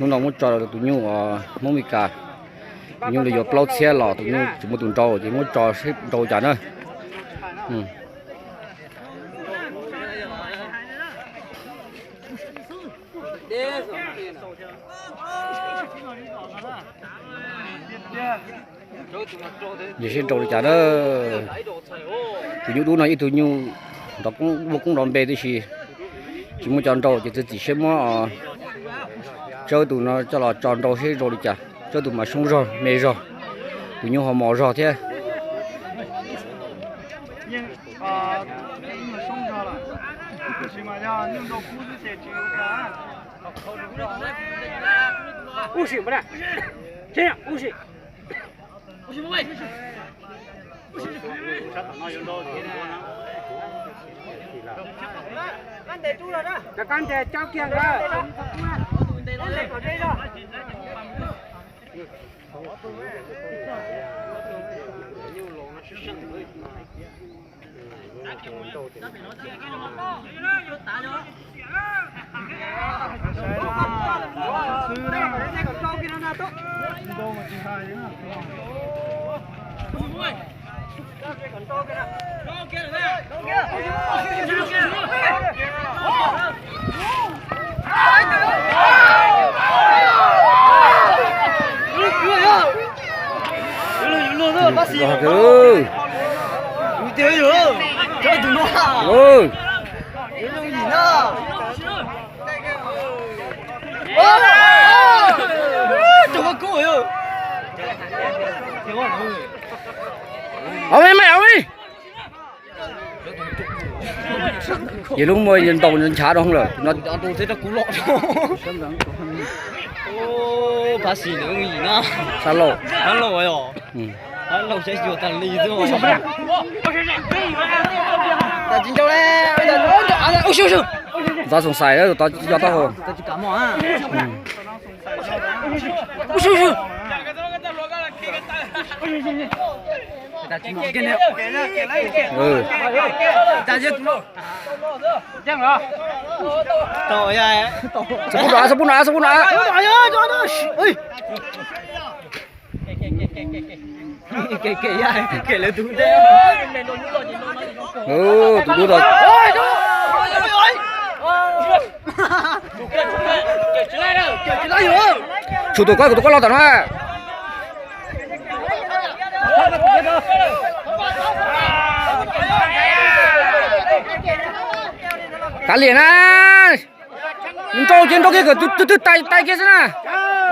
Hnub no muab tso tus nyuj Hmoob Mes Kas, tus nyuj li yuav plaub txhiab los tus nyuj tsis muaj tus nrau ces muab tso seb nrau cas na. Yog seb nrau li cas na. Tus nyuj dub no ib tug nyuj nrov koob, muaj koob nrov npe tib si, tsis muaj cov nrau ces txiav txim siab muab tsawb tus no coj los tso nrau seb zoo li cas. Tsawb tus mas soob zog me zog, tus nyuj ho mos zog thiab. Au li, maj au li. Yog lub muaj ntaus nchav rau hauv lawm no. Sab laug. Txhob xoo xais, txhob coj taub hau. Txhob pub nrov, txhob pub nrov, txhob pub nrov. Tus dub tod. Tsum tus koj, tus koj los tom no. Kav liam na. Nrau ces nrau kiag kom tus twg tais tais kiag xwb na.